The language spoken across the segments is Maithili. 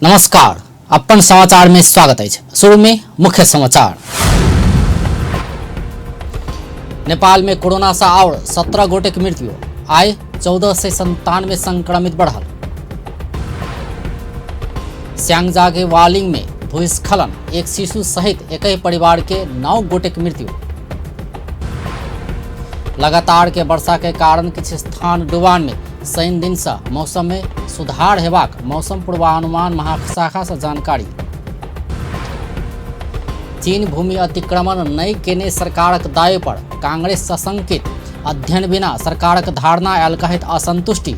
नमस्कार, अपन समाचार में स्वागत अछि। शुरू में मुख्य समाचार। नेपाल में कोरोना से और 17 गोटे के मृत्यु, आइ 1497 संक्रमित बढ़ल। स्यांगजा के वालिंग में भूस्खलन, एक शिशु सहित एक ही परिवार के 9 गोटे के मृत्यु। लगातार के वर्षा के कारण किछु स्थान डुबान में शनि दिन से मौसम में सुधार हेबाक मौसम पूर्वानुमान महाशाखा से जानकारी। चीन भूमि अतिक्रमण नहि केने सरकारक दावे पर कांग्रेस सशंकित, अध्ययन बिना सरकारक धारणा आयल कहैत असंतुष्टि।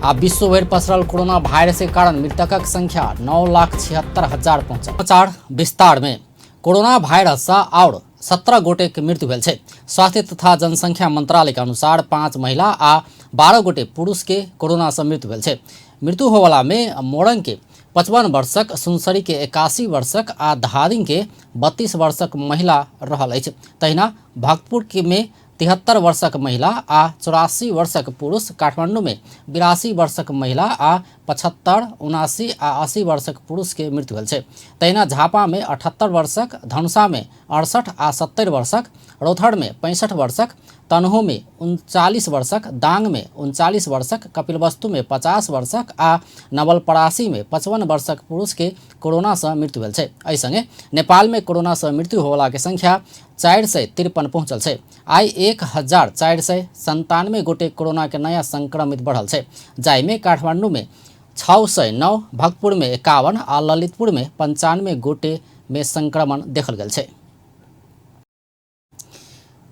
आ विश्व भरि पसरल कोरोना वायरस के कारण मृतकक संख्या 9,76,000 पहुंचल। समाचार विस्तार में कोरोना वायरस से और 17 गोटे के मृत्यु भेल छै। स्वास्थ्य तथा जनसंख्या मंत्रालय के अनुसार 5 महिला आ 12 गोटे पुरुष के कोरोना से मृत्यु भेल छै। मृत्यु होवला में मोरंग के 55 वर्षक, सुनसरी के 81 वर्षक आ धादिंग के 32 वर्षक महिला रहल अछि। तहिना भक्तपुर के में 73 वर्षक महिला आ 84 वर्षक पुरुष, काठमांडू में 82 वर्षक महिला आ 75, 79 आ 80 वर्षक पुरुष के मृत्यु भेल छै। तहिना झापा में 78 वर्षक, धनुषा में 68 आ 70 वर्षक, रौथर में 65 वर्षक, तनहु में 39 वर्षक, दांग में 39 वर्षक, कपिलवस्तु में 50 वर्षक आ नवलपरासी में 55 वर्षक पुरुष के कोरोना से मृत्यु भेल छै। एहि संगे नेपाल में कोरोना से मृत्यु होवला के संख्या 453 पहुंचल छै। आइ 1497 गोटे कोरोना के नया संक्रमित बढ़ल छै, जाहिमे काठमांडू में 609, भक्तपुर में 51 आ ललितपुर में 95 गोटे में संक्रमण देखल गेल छै।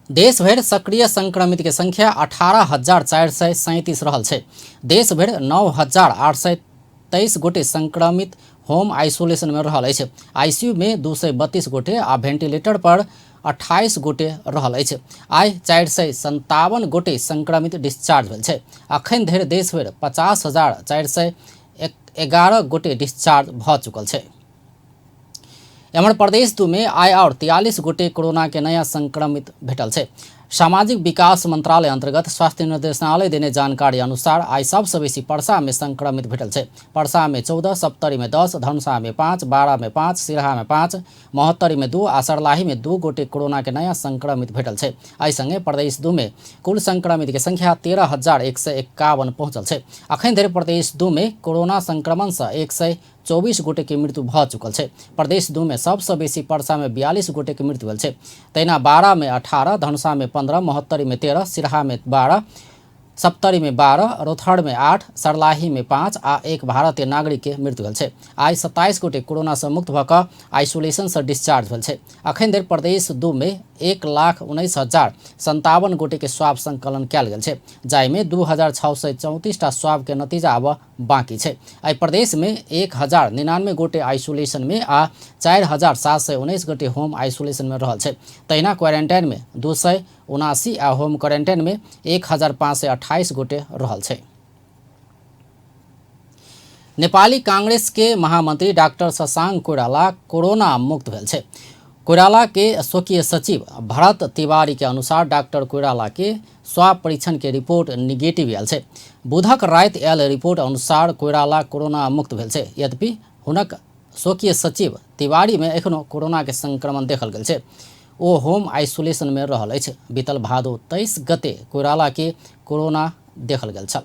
देश भरि सक्रिय संक्रमित के संख्या 18,437 रहल छै। देश भरि 9,823 गोटे संक्रमित होम आइसोलेशन में रहल अछि। आईसीयू में 232 गोटे आ वेंटिलेटर पर 28 गोटे रहल अछि। आइ 457 गोटे संक्रमित डिस्चार्ज भेल छै। अखन धरि देश भरि 50,411 गोटे डिस्चार्ज भऽ चुकल छै। एम्हर प्रदेश 2 में आइ और 43 गोटे कोरोना के नया संक्रमित भेटल छै। सामाजिक विकास मंत्रालय अंतर्गत स्वास्थ्य निर्देशालय देने जानकारी अनुसार आइ सबसँ बेसी परसा में संक्रमित भेटल छै। परसा में 14, सप्तरी में 10, धनुषा में 5, बारा में 5, सिरहा में 5, महोत्तरी में 2 आ सर्लाही में 2 गोटे कोरोना के नया संक्रमित भेटल छै। एहि संगे प्रदेश 2 में कुल संक्रमित के संख्या 13,151 पहुंचल छै। अखन धरि प्रदेश 2 में कोरोना संक्रमण से 124 गोटे के मृत्यु भऽ चुकल छै। प्रदेश 2 में सबसँ बेसी परसा में 42 गोटे के मृत्यु भेल छै। तहिना बारा में 18, धनुषा में 15, महोत्तरी में 13, सिरहा में 12, सप्तरी में 12, रोथड़ में 8, सर्लाही में 5 आ एक भारतीय नागरिक के मृत्यु भेल छै। आइ 27 गोटे कोरोना से मुक्त भऽ कऽ आइसोलेशन से डिस्चार्ज भेल छै। अखन धरि प्रदेश 2 में 1,19,057 गोटे के स्वाब संकलन कयल गेल छै, जाहिमे 2,634 टा स्वाब के नतीजा आब बाकी छै। एहि प्रदेश में 1,099 गोटे आइसोलेशन में आ 4,719 गोटे होम आइसोलेशन में रहल छै। तहिना क्वारेंटाइन में 279 आ होम क्वारेंटाइन में 1,528 गोटे रहल छै। नेपाली कांग्रेस के महामंत्री डॉक्टर शशांक कोइराला कोरोना मुक्त भेल छै। कोइराला के स्वकीय सचिव भरत तिवारी के अनुसार डॉक्टर कोइराला के स्वाब परीक्षण के रिपोर्ट निगेटिव आयल छै। बुधक राति आयल रिपोर्ट अनुसार कोइराला कोरोना मुक्त भेल छै। यद्यपि हुनक स्वकीय सचिव तिवारी में एखनो कोरोना के संक्रमण देखल गेल छै। ओ होम आइसोलेशन में रहल अछि। बीतल भादो 23 गते कोइराला के कोरोना देखल गेल छल।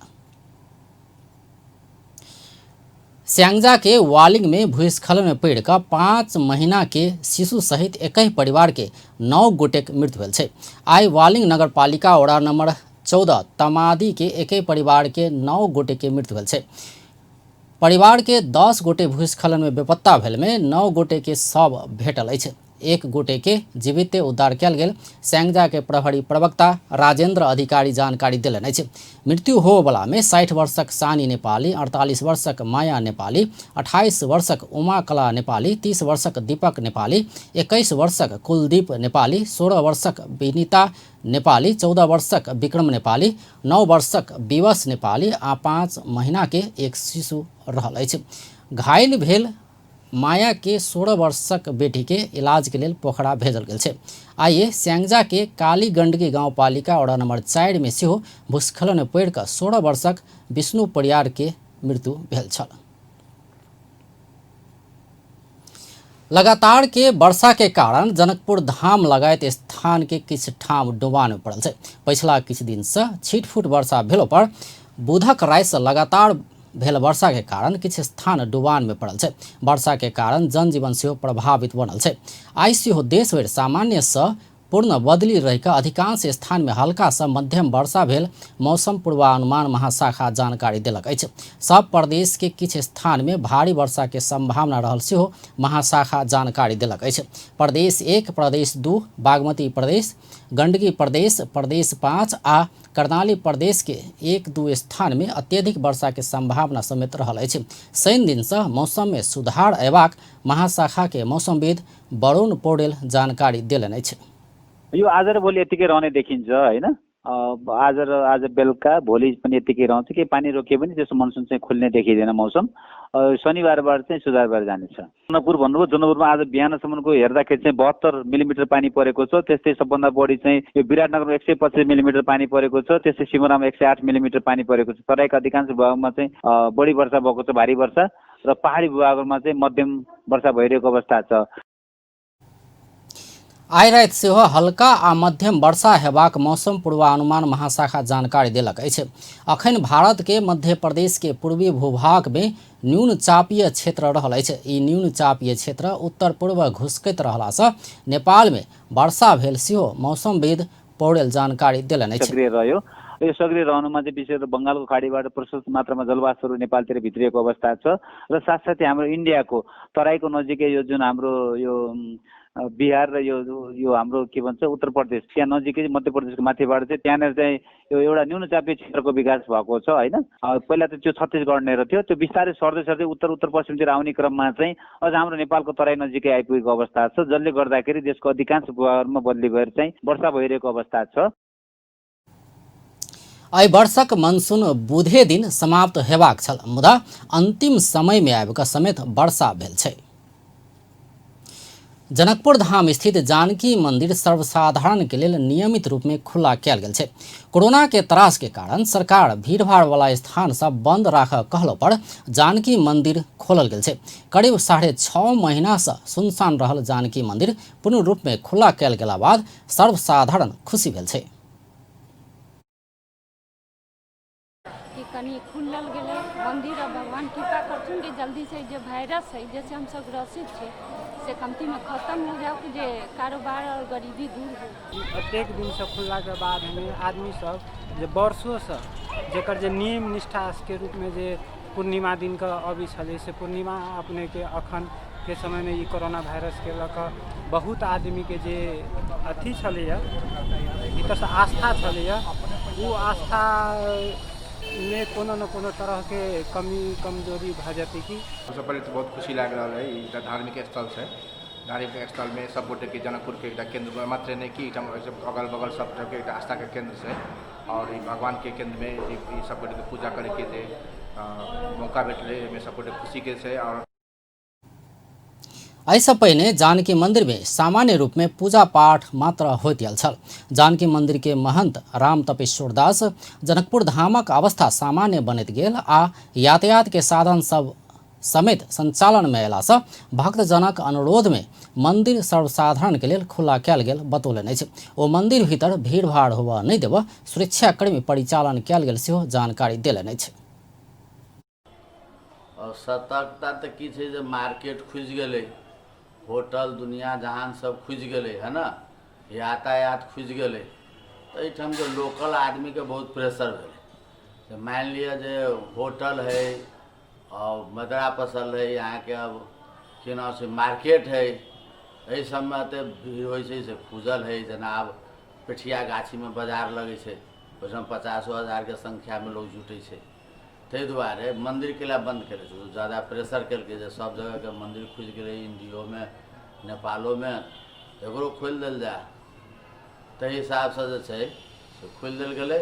स्यांगजा के वालिंग में भूस्खलन में पड़ि कऽ 5 महीना के शिशु सहित एकहि परिवार के 9 गोटेक मृत्यु भेल छै। आइ वालिंग नगरपालिका वडा नंबर 14 तमादी के एकहि परिवार के 9 गोटे के मृत्यु भेल छै। परिवार के 10 गोटे भूस्खलन में बेपत्ता भेल में 9 गोटे के शव भेटल अछि। एक गोटे के जीविते उद्धार कयल गेल स्यांगजा के प्रहरी प्रवक्ता राजेंद्र अधिकारी जानकारी देलनि अछि। मृत्यु होवला में 60 वर्षक सानी नेपाली, 48 वर्षक माया नेपाली, 28 वर्षक उमा कला नेपाली, 30 वर्षक दीपक नेपाली, 21 वर्षक कुलदीप नेपाली, 16 वर्षक विनीता नेपाली, 14 वर्षक विक्रम नेपाली, 9 वर्षक विवश नेपाली आ 5 महीना के एक शिशु रहल अछि। घायल भेल माया के 16 वर्षक बेटी के इलाज के लेल पोखरा भेजल गेल छै। आइए स्यांगजा के काली गंडकी गांवपालिका वडा नंबर 4 में सेहो भूस्खलन में पड़ि कऽ 16 वर्षक विष्णु परियार के मृत्यु भेल छल। लगातार के वर्षा के कारण जनकपुर धाम लगायत स्थान के किछु ठाम डुबान में पड़ल छै। पछिला किछु दिन से छिटफुट वर्षा भेलो पर बुधक राति से लगातार भेल वर्षा के कारण किछु स्थान डुबान में पड़ल छै। वर्षा के कारण जनजीवन सेहो प्रभावित बनल छै। आइ सेहो देश भरि सामान्य से पूर्ण बदली रहि कऽ अधिकांश स्थान में हल्का सँ मध्यम वर्षा भेल मौसम पूर्वानुमान महाशाखा जानकारी देलक अछि। सब प्रदेश के किछु स्थान में भारी वर्षा के संभावना रहल सेहो महाशाखा जानकारी देलक अछि। प्रदेश 1, प्रदेश 2, बागमती प्रदेश, गंडकी प्रदेश, प्रदेश 5 आ कर्णाली प्रदेश के 1-2 स्थान में अत्यधिक वर्षा के संभावना समेत रहल अछि। शनि दिन सँ मौसम में सुधार अयबाक महाशाखा के मौसमविद वरुण पौडेल जानकारी देलनि अछि। यो आज र भोलि यत्तिकै रहने देखिन्छ होइन। आज र आज बेलुका भोलि पनि यत्तिकै रहन्छ, केही पानी रोकिए पनि त्यसो मनसुन चाहिँ खुल्ने देखिँदैन मौसम। शनिबारबाट चाहिँ सुधार भएर जानेछ। जनकपुर भन्नुभयो, जनकपुरमा आज बिहानसम्मको हेर्दाखेरि चाहिँ 72 मिलिमिटर पानी परेको छ। त्यस्तै सबभन्दा बढी चाहिँ यो विराटनगरमा 125 मिलिमिटर पानी परेको छ। त्यस्तै सिमरामा 108 मिलिमिटर पानी परेको छ। तराईका अधिकांश भागमा चाहिँ बढी वर्षा भएको छ, भारी वर्षा, र पहाडी भूभागमा चाहिँ मध्यम वर्षा भइरहेको अवस्था छ। आइ राति सेहो हल्का आ मध्यम वर्षा हेबाक मौसम पूर्वानुमान महाशाखा जानकारी देलक अछि। अखन भारत के मध्य प्रदेश के पूर्वी भूभाग में न्यून चापीय क्षेत्र रहल अछि। ई न्यून चापीय क्षेत्र उत्तर पूर्व घुसकैत रहला सँ नेपाल में वर्षा भेल सेहो मौसमविद पौडेल जानकारी देलनि अछि। सक्रिय रह्यो। यो सक्रिय रहनुमा चाहिँ विशेष गरी बङ्गालको खाडीबाट प्रशस्त मात्रामा जलवाष्पहरू नेपालतिर भित्रिएको अवस्था छ र साथसाथै हाम्रो इन्डियाको तराईको नजिकै यो जुन हाम्रो यो बिहार र यो हाम्रो के भन्छ उत्तर प्रदेश, त्यहाँ नजिकै मध्य प्रदेशको माथिबाट चाहिँ त्यहाँनिर चाहिँ यो एउटा न्यूनचापीय क्षेत्रको विकास भएको छ होइन। पहिला त त्यो छत्तिसगढ थियो, त्यो बिस्तारै सर्दै सर्दै उत्तर उत्तर पश्चिमतिर आउने क्रममा चाहिँ अझ हाम्रो नेपालको तराई नजिकै आइपुगेको अवस्था छ, जसले गर्दाखेरि देशको अधिकांश भूभागमा बदली भएर चाहिँ वर्षा भइरहेको अवस्था छ। एहि वर्षक मनसून बुधे दिन समाप्त हेबाक छल, मुदा अंतिम समय में आबि कऽ समेत वर्षा भेल छै। जनकपुर धाम स्थित जानकी मंदिर सर्वसाधारण के लेल नियमित रूप में खुला कयल गेल छै। कोरोना के त्रास के कारण सरकार भीड़भाड़ वाला स्थान सब बंद राख कहलो पर जानकी मंदिर खोलल गेल छै। करीब 6.5 महीना से सुनसान रहल जानकी मंदिर पूर्ण रूप में खुला कयल गेला बाद सर्वसाधारण खुशी भेल छै। कि कनि खुलल गेलै मंदिर और भगवान कृपा करथुन कि जल्दी से जे वायरस है जैसे हम सब ग्रसित छे से कमती में खत्म हो जाओ कि जे कारोबार और गरीबी दूर हो। एतेक दिनसँ खुललाके बाद हमे आदमी सब जे वर्षोसँ जेकर जे नियम निष्ठाके रूपमे जे पूर्णिमा दिनके अबै छलै से पूर्णिमा अपनेके अखन के समयमे ई कोरोना वायरसके लऽ कऽ बहुत आदमीके जे अथी छलैए भीतरसँ आस्था छलैए ओ आस्थामे कोनो ने कोनो तरहके कमी कमजोरी भऽ जेतै कि। सबसँ पहिले तऽ बहुत खुशी लागि रहल है। ई एकटा धार्मिक स्थल छै। धार्मिक स्थलमे सब गोटेके जनकपुरके एकटा केन्द्र मात्रे नहि कि एहिठाम अगल बगल सब तरहके एकटा आस्थाके केन्द्र छै और ई भगवानके केन्द्रमे ई सब गोटेके पूजा करैके जे मौका भेटलै एहिमे सब गोटे खुशीके छै। और एहिसँ पहिने जानकी मंदिर में सामान्य रूप में पूजा पाठ मात्र होइत आयल छल। जानकी मंदिर के महंत राम तपेश्वर दास जनकपुर धामक अवस्था सामान्य बनैत गेल आ यातायात के साधन सब समेत संचालन में अयलासँ भक्तजनक अनुरोध में मंदिर सर्वसाधारण के लेल खुला कयल गेल बतौलनि अछि। ओ मंदिर भीतर भीड़भाड़ होबय नहि देबय सुरक्षाकर्मी परिचालन कयल गेल सेहो जानकारी देलनि अछि। आओर सतर्कता तऽ की छै जे मार्केट खुजि गेलै, होटल दुनिया जहान सब खुजि गेलै, है ने, यातायात खुजि गेलै, तऽ एहिठामके लोकल आदमीके बहुत प्रेशर भेलै। तऽ मानि लिअ जे होटल हइ आओर मदरा पसल हइ, अहाँके अब की नाम छै मार्केट हइ, एहि सबमे एतेक भीड़ होइ छै से खुजल हइ। जेना आब पेठिया गाछीमे बाजार लगै छै, ओहिठाम पचासो हजारके संख्यामे लोक जुटै छै। ताहि दुआरे मन्दिर कैला बन्द केने छै, जादा प्रेशर केलकै जे सब जगहके मन्दिर खुजि गेलै, इण्डियोमे नेपालोमे, एकरो खोलि देल जाय। ताहि हिसाबसँ जे छै से खोलि देल गेलै।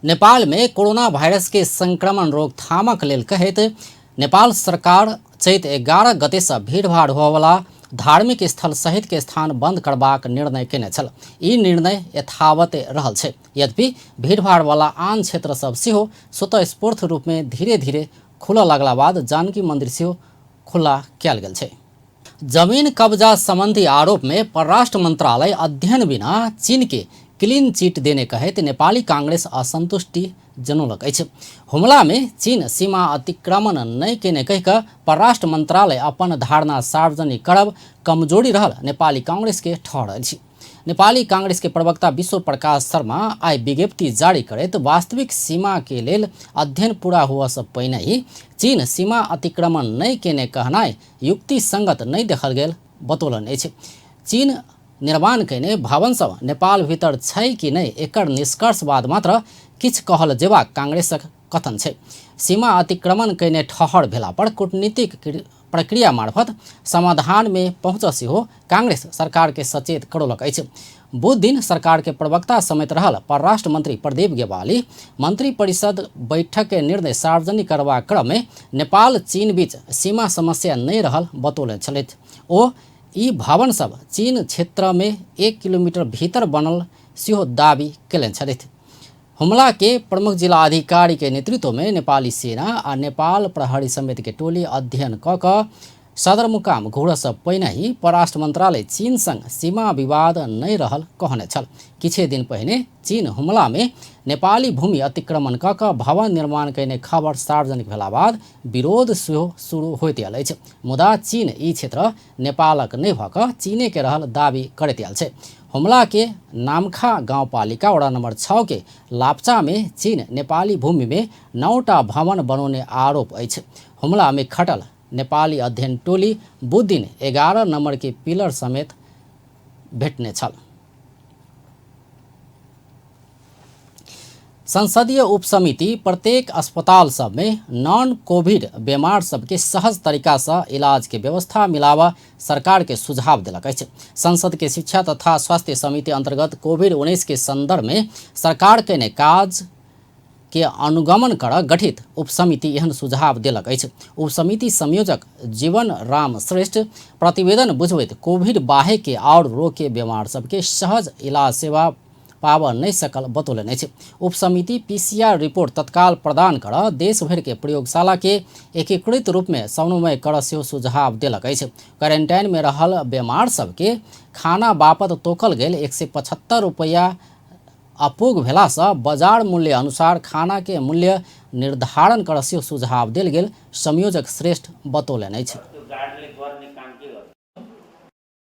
नेपाल में कोरोना वायरस के संक्रमण रोकथामक लेल कहैत नेपाल सरकार चैत 11 गते से भीड़भाड़ होवला धार्मिक स्थल सहित के स्थान बंद करबाक निर्णय केने छल। ई निर्णय यथावत रहल छै। यद्यपि भीड़भाड़ वाला आन क्षेत्र सब सेहो स्वतःस्फूर्त रूप में धीरे धीरे खुलऽ लगला बाद जानकी मंदिर सेहो खुला कयल गेल छै। जमीन कब्जा संबंधी आरोप में परराष्ट्र मंत्रालय अध्ययन बिना चीन के क्लीन चिट देने कहैत नेपाली कांग्रेस असंतुष्टि जनौलक अछि। हुमला में चीन सीमा अतिक्रमण नहि केने कहि कऽ परराष्ट्र मंत्रालय अपन धारणा सार्वजनिक करब कमजोरी रहल नेपाली कांग्रेस के ठहर अछि। नेपाली कांग्रेस के प्रवक्ता विश्व प्रकाश शर्मा आइ विज्ञप्ति जारी करैत वास्तविक सीमा के लेल अध्ययन पूरा हुअ से पहिने ही चीन सीमा अतिक्रमण नहि केने कहनाइ युक्तिसंगत नहि देखल गेल बतौलनि अछि। चीन निर्माण कयने भवन सब नेपाल भीतर छै कि नहि एकर निष्कर्ष बाद मात्र किछु कहल जेबाक कांग्रेसक कथन छै। सीमा अतिक्रमण कयने ठहर भेला पर कूटनीतिक प्रक्रिया मार्फत समाधान में पहुँच सेहो कांग्रेस सरकार के सचेत करौलक अछि। बुध दिन सरकार के प्रवक्ता समेत रहल परराष्ट्र मंत्री प्रदीप गेवाली मंत्री परिषद बैठक के निर्णय सार्वजनिक करबाक क्रम में नेपाल चीन बीच सीमा समस्या नहि रहल बतौने छलथि। ओ ई भवन सब चीन क्षेत्र में 1 किलोमीटर भीतर बनल सेहो दावी केलनि छलथि। हुमला के प्रमुख जिला अधिकारी के नेतृत्व में नेपाली सेना आ नेपाल प्रहरी समेत के टोली अध्ययन क कऽ सदरमुकाम घुरसँ पहिने ही परराष्ट्र मंत्रालय चीन संग सीमा विवाद नहि रहल कहने छल। किछे दिन पहिने चीन हुमला में नेपाली भूमि अतिक्रमण क कऽ भवन निर्माण कयने खबर सार्वजनिक भेला बाद विरोध सेहो शुरू होइत आयल अछि। मुदा चीन ई क्षेत्र नेपालक नहि भऽ कऽ चीने के रहल दावी करैत आयल छै। हुमला के नामखा गाउँपालिका वडा नम्बर 6 के लाप्चा में चीन नेपाली भूमि में 9टा भवन बनौने आरोप अछि। हुमला में खटल नेपाली अध्ययन टोली बुध दिन 11 नम्बर के पिलर समेत भेटने छल। संसदीय उपसमिति प्रत्येक अस्पताल सब में नॉन कोविड बीमार सबके सहज तरीका से इलाज के व्यवस्था मिलावा सरकार के सुझाव देलक अछि। संसद के शिक्षा तथा स्वास्थ्य समिति अंतर्गत कोविड-19 के संदर्भ में सरकार के काज के अनुगमन कर गठित उपसमिति एहन सुझाव देलक अछि। उपसमिति संयोजक जीवन राम श्रेष्ठ प्रतिवेदन बुझबैत कोविड बाहे के और रोग के बीमार सबके सहज इलाज सेवा पाबऽ नहि सकल बतौलनि अछि। उपसमिति पीसीआर रिपोर्ट तत्काल प्रदान कर देशभरि के प्रयोगशाला के एकीकृत रूप में समन्वय कर सेहो सुझाव देलक अछि। क्वारेंटाइन में रहल बीमार सबके खाना बापत तोकल गेल 175 रुपैया अपूग भेलासँ बाजार मूल्य अनुसार खाना के मूल्य निर्धारण कर सेहो सुझाव देल गेल संयोजक श्रेष्ठ बतौलनि अछि।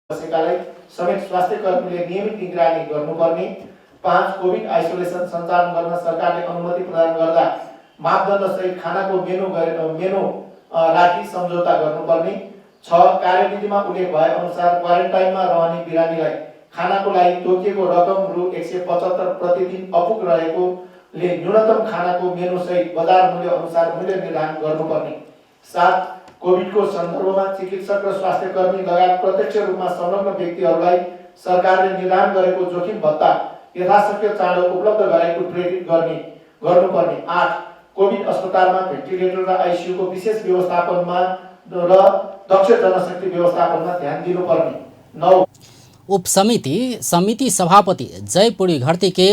समेत स्वास्थ्य कर्मीले नियमित निगरानी गर्नुपर्ने। 5 कोभिड आइसोलेसन सञ्चालन गर्न सरकारले अनुमति प्रदान गर्दा मापदण्ड सहित खानाको मेनु राखी सम्झौता गर्नुपर्ने। 6 कार्यविधिमा उल्लेख भए अनुसार क्वारेन्टाइनमा रहने बिरामीलाई खानाको लागि तोकिएको रकम रु 175 प्रतिदिन अपुग रहेकोले न्यूनतम खानाको मेनु सहित बजार मूल्य अनुसार मूल्य निर्धारण गर्नुपर्ने। 7 कोभिडको सन्दर्भमा चिकित्सक र स्वास्थ्यकर्मी लगायत प्रत्यक्ष रूपमा संलग्न व्यक्तिहरूलाई सरकारले निर्धारण गरेको जोखिम भत्ता यथाशक्य चाँडो उपलब्ध गराई उत्प्रेरित गर्नुपर्ने। 8 कोभिड अस्पतालमा भेन्टिलेटर र आइसियुको विशेष व्यवस्थापनमा र दक्ष जनशक्ति व्यवस्थापनमा ध्यान दिनुपर्ने। 9 उपसमिति समिति सभापति जयपुरी घरती के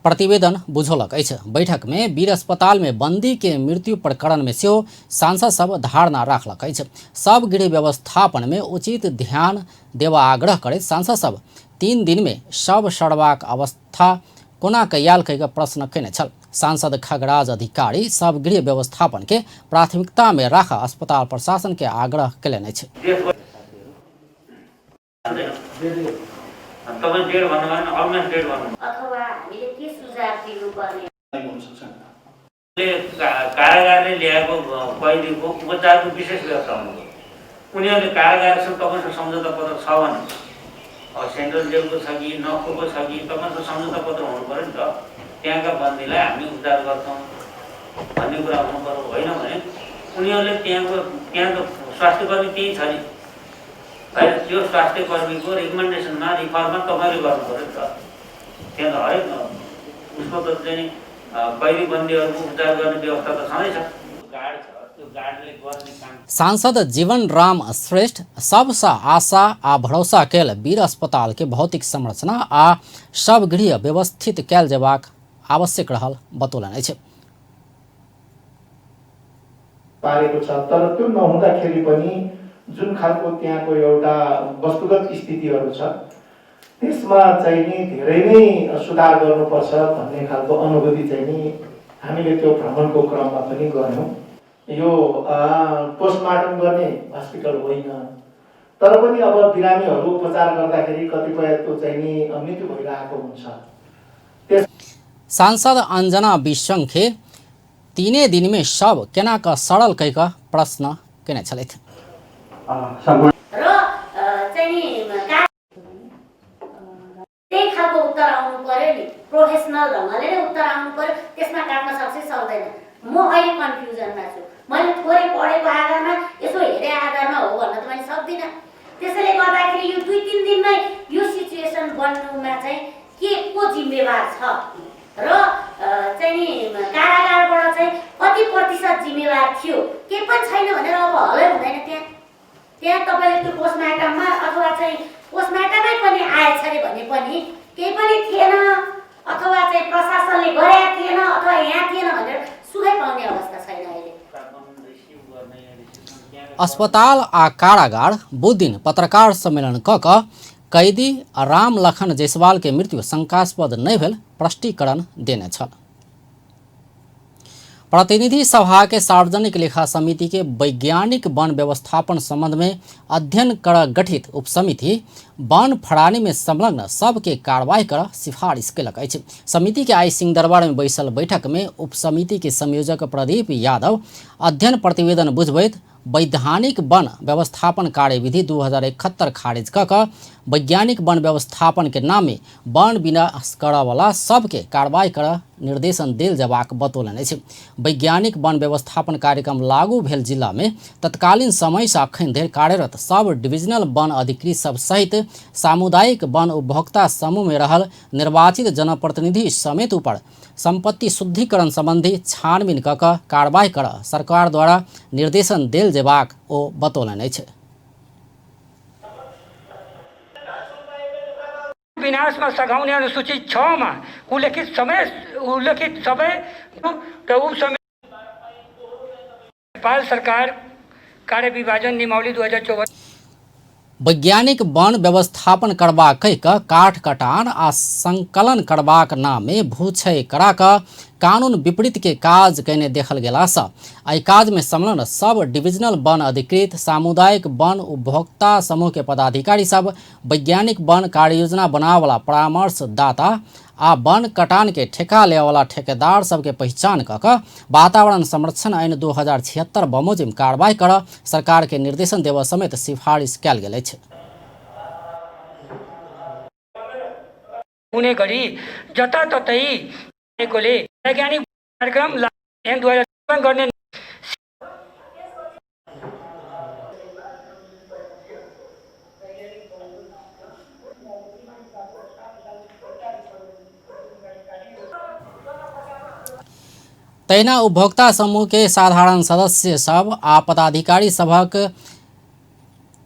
प्रतिवेदन बुझौलक अछि। बैठक में वीर अस्पताल में बंदी के मृत्यु प्रकरण में सेहो सांसद सब धारणा राखलक अछि। सब गृह व्यवस्थापन में उचित ध्यान देवा आग्रह करैत सांसद सब 3 दिन में शव सड़बाक अवस्था कोना कयाल कहि प्रश्न केने छल। सांसद खगराज अधिकारी सब गृह व्यवस्थापन के प्राथमिकता में राख अस्पताल प्रशासन के आग्रह केलनि अछि। कारागारले ल्याएको कैदीको उपचारको विशेष व्यवस्था हुनु पर्यो। उनीहरूले कारागारसँग तपाईँसँग सम्झौता पत्र छ भने, अब सेन्ट्रल जेलको छ कि नखोको छ कि तपाईँसँग सम्झौता पत्र हुनु पर्यो नि त। त्यहाँका बन्दीलाई हामी उपचार गर्छौँ भन्ने कुरा हुनु पर्यो। होइन भने उनीहरूले त्यहाँको स्वास्थ्यकर्मी त्यहीँ छ नि, होइन त्यो स्वास्थ्यकर्मीको रिकमेन्डेसनमा रिफर्ममा तपाईँले गर्नु पर्यो नि त। त्यहाँ त हरेक उसको त चाहिँ कैदी बन्दीहरूको उपचार गर्ने व्यवस्था त छँदैछ। गार्ड छ। सांसद जीवन राम श्रेष्ठ सबसँ आशा आ भरोसा कयल वीर अस्पताल के भौतिक संरचना आ सब गृह व्यवस्थित कयल जेबाक आवश्यक रहल बतौलनि अछि। पारेको छ, तर त्यो नहुँदाखेरि पनि जुन खालको त्यहाँको एउटा वस्तुगत स्थितिहरू छ त्यसमा चाहिँ नि धेरै नै सुधार गर्नुपर्छ भन्ने खालको अनुभूति चाहिँ नि हामीले त्यो भ्रमणको क्रममा पनि गऱ्यौँ। यो पोस्टमार्टम गर्ने हस्पिटल होइन, तर पनि अब बिरामीहरू उपचार गर्दाखेरि कतिपयको चाहिँ नि मृत्यु भइरहेको हुन्छ। सांसद अंजना विशंखे 3 दिन में शव केना क सड़ल कहि कऽ प्रश्न केने छलथि। र चाहिँ नि त्यही खालको उत्तर आउनु पर्यो नि, प्रोफेसनल ढङ्गले नै उत्तर आउनु पर्यो। त्यसमा काट्न सक्छ सक्दैन, म अहिले कन्फ्युजनमा छु। मैले थोरै पढेको आधारमा यसो हेरे आधारमा हो भन्न त मैले सक्दिनँ। त्यसैले गर्दाखेरि यो 2-3 दिनमै यो सिचुएसन बन्नुमा चाहिँ के को जिम्मेवार छ र चाहिँ नि कारागारबाट चाहिँ कति प्रतिशत जिम्मेवार थियो, केही पनि छैन भनेर अब हलै हुँदैन। त्यहाँ त्यहाँ तपाईँले त्यो पोस्टमार्टममा अथवा चाहिँ पोस्टमार्टमै पनि आएछ अरे भने पनि केही पनि थिएन अथवा चाहिँ प्रशासनले गरेका थिएन अथवा यहाँ थिएन भनेर सुखै पाउने अवस्था छैन अहिले। अस्पताल आ कारागार बुध दिन पत्रकार सम्मेलन क कैदी राम लखन जायसवाल के मृत्यु शंकास्पद नहि भेल स्पष्टीकरण देने छल। प्रतिनिधि सभा के सार्वजनिक लेखा समिति के वैज्ञानिक वन व्यवस्थापन संबंध में अध्ययन कर गठित उपसमिति वन फड़ानी में संलग्न सबके कार्रवाई कर सिफारिश केलक अछि। समिति के आई सिंहदरबार में बैसल बैठक में उपसमिति के संयोजक प्रदीप यादव अध्ययन प्रतिवेदन बुझबैत वैधानिक वन व्यवस्थापन कार्यविधि 2071 खारिज क वैज्ञानिक वन व्यवस्थापन के नाम में वन विनाश करऽवला सबके कार्रवाई कर निर्देशन देल जेबाक बतौलनि अछि। वैज्ञानिक वन व्यवस्थापन कार्यक्रम लागू भेल जिला में तत्कालीन समय से अखन धरि कार्यरत सब डिविजनल वन अधिकृत सब सहित सामुदायिक वन उपभोक्ता समूह में रहल निर्वाचित जनप्रतिनिधि समेत ऊपर संपत्ति शुद्धिकरण संबंधी छानबीन क कार्रवाई कर सरकार द्वारा निर्देशन देल जेबाक ओ बतौलनि अछि। विनाशमा सघाउने अनुसूची 6 मा उल्लेखित सबै र उपसमिति नेपाल सरकार कार्य विभाजन नियमावली 2054 वैज्ञानिक वन व्यवस्थापन करबाक कहि कऽ काठ कटान आ संकलन करबाक नामे भूक्षय करा कऽ कानून विपरीत के काज कयने देखल गेलासँ एहि काज में संलग्न सब डिविजनल वन अधिकृत सामुदायिक वन उपभोक्ता समूह के पदाधिकारी सब वैज्ञानिक वन कार्ययोजना बनावला परामर्शदाता आ वन कटान के ठेका लेवला ठेकेदार सबके पहचान कऽ कऽ वातावरण संरक्षण ऐन 2076 बमोजिम कार्रवाई कर सरकार के निर्देशन देबऽ समेत सिफारिश कयल गेल अछि। हुने गरी जताततै वैज्ञानिक कार्यक्रम ऐन 2054 गर्ने तहिना उपभोक्ता समूह के साधारण सदस्य सब आ पदाधिकारी सभक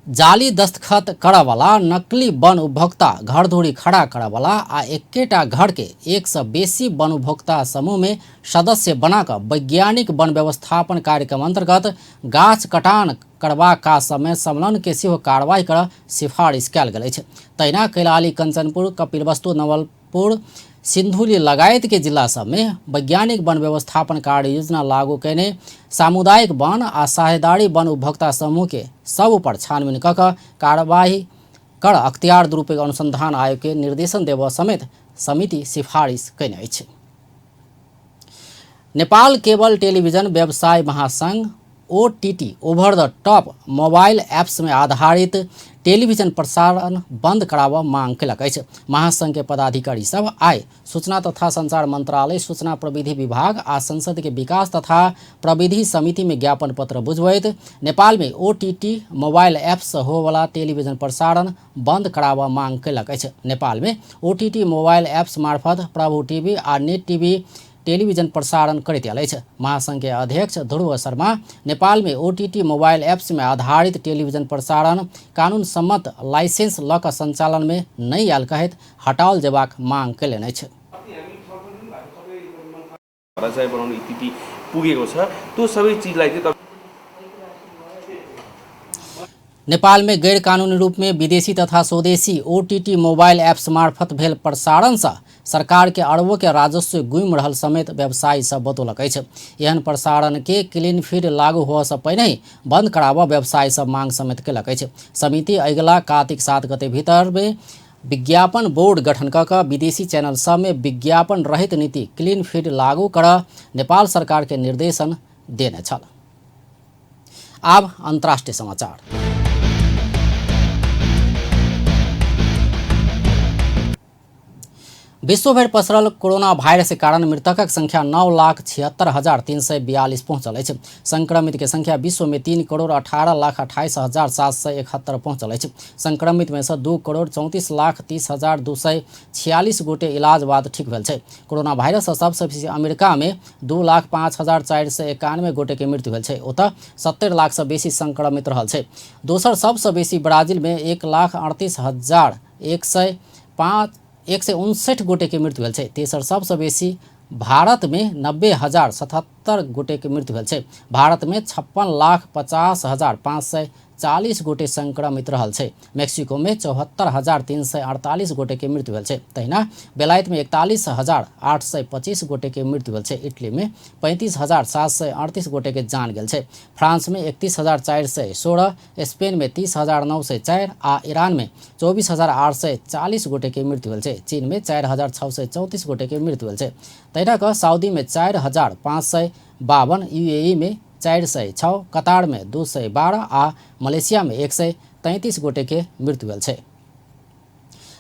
जाली दस्तखत करऽवला नकली वन उपभोक्ता घरधुरी खड़ा करऽवला आ एकेटा घर के एक से बेसी वन उपभोक्ता समूह में सदस्य बना कऽ वैज्ञानिक वन व्यवस्थापन कार्यक्रम अंतर्गत गाछ कटान करबाक काज सबमे संलग्न के सेहो कार्रवाई कर सिफारिश कयल गेल अछि। तहिना कैलाली, कंचनपुर, कपिलवस्तु, नवलपुर, सिन्धुली लगायत के जिला सब में वैज्ञानिक वन व्यवस्थापन कार्य योजना लागू कयने सामुदायिक वन आ साझेदारी वन उपभोक्ता समूह के सब ऊपर छानबीन कऽ कऽ कार्रवाई कर अख्तियार दुरुपयोग अनुसंधान आयोग के निर्देशन देबऽ समेत समिति सिफारिश कयने अछि। नेपाल केबल टेलीविजन व्यवसाय महासंघ OTT over the top mobile apps में आधारित टेलीविजन प्रसारण बंद कराबऽ मांग केलक अछि। महासंघ के पदाधिकारी सब आइ सूचना तथा संचार मंत्रालय, सूचना प्रविधि विभाग आ संसद के विकास तथा प्रविधि समिति में ज्ञापन पत्र बुझबैत नेपाल में OTT mobile apps होवला टेलीविजन प्रसारण बंद कराबऽ मांग केलक अछि। नेपाल में OTT mobile apps मार्फत प्रभु टीवी आ नेट टीवी टेलिभिजन प्रसारण करैत आयल अछि। महासंघ के अध्यक्ष ध्रुव शर्मा नेपाल में ओटीटी मोबाइल एप्स में आधारित टेलिभिजन प्रसारण कानून सम्मत लाइसेंस लऽ कऽ संचालन में नहि आयल कहैत हटाओल जेबाक मांग कयलनि अछि। धराशायी बनाउने स्थिति पुगेको छ। त्यो सबै चिजलाई चाहिँ नेपाल में गैर कानूनी रूप में विदेशी तथा स्वदेशी ओटीटी मोबाइल एप्स मार्फत भेल प्रसारण से सरकार के अरबों के राजस्व गुम रहल समेत व्यवसायी सब बतौलक अछि। एहन प्रसारण के क्लीन फीड लागू होअ से पहिने ही बंद कराबऽ व्यवसायी सब मांग समेत केलक अछि। समिति अगिला कार्तिक 7 गते भीतर में विज्ञापन बोर्ड गठन कऽ कऽ विदेशी चैनल सब में विज्ञापन रहित नीति क्लीन फीड लागू करऽ नेपाल सरकार के निर्देशन देने छल। आब अंतर्राष्ट्रीय समाचार। विश्वभरि पसरल कोरोना वायरस के कारण मृतकक संख्या 9,76,342 पहुंचल अछि। संक्रमित के संख्या विश्व में 3,18,28,771 पहुंचल अछि। संक्रमित में से 2,34,30,246 गोटे इलाज बाद ठीक भेल छै। कोरोना वायरस से सबसे बेसी अमेरिका में 2,05,491 गोटे के मृत्यु भेल छै। ओतऽ 70 लाख से बेसी संक्रमित रहल छै। दोसर सबसे बेसी ब्राजील में 1,38,105 159 गोटे के मृत्यु भेल छै। तेसर सबसे बेसी भारत में 90,077 गोटे के मृत्यु भेल छै। भारत में 56,50,540 गोटे संक्रमित रहल छै। मेक्सिको में 74,348 गोटे के मृत्यु भेल छै। तहिना बेलायत में 41,825 गोटे के मृत्यु भेल छै। इटली में 35,738 गोटे के जान गेल छै। फ्रांस में 31,416, स्पेन में 30,904 आ ईरान में 24,840 गोटे के मृत्यु भेल छै। चीन में 4,634 गोटे के मृत्यु भेल छै। तहिना कऽ सऊदी में 4,552, यूएई में 406, कतार में 212 आ मलेशिया में 133 गोटे के मृत्यु भेल छै।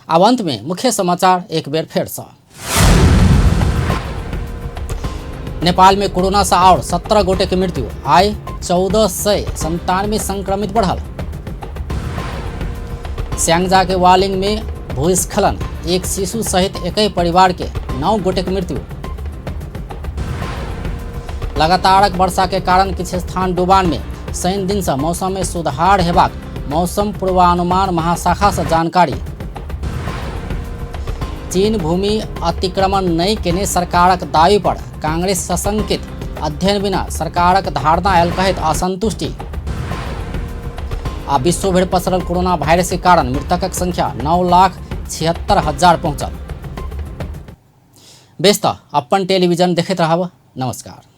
आब अंत में मुख्य समाचार एक बेर फेर से। नेपाल में कोरोना से और 17 गोटे के मृत्यु, आइ 1497 संक्रमित बढ़ल। स्यांगजा के वालिंग में भूस्खलन, एक शिशु सहित एक परिवार के 9 गोटे के मृत्यु। लगातारक वर्षा के कारण किछु स्थान डुबान में शनि दिन से मौसम में सुधार हेबाक मौसम पूर्वानुमान महाशाखा से जानकारी। चीन भूमि अतिक्रमण नहीं केने सरकारक दावी पर कांग्रेस सशंकित, अध्ययन बिना सरकारक धारणा आयल कहैत असंतुष्टि। आ विश्वभरि पसरल कोरोना वायरस के कारण मृतकक संख्या 9,76,000 पहुंचल। बेस त अपन टेलीविजन देखैत रहब। नमस्कार।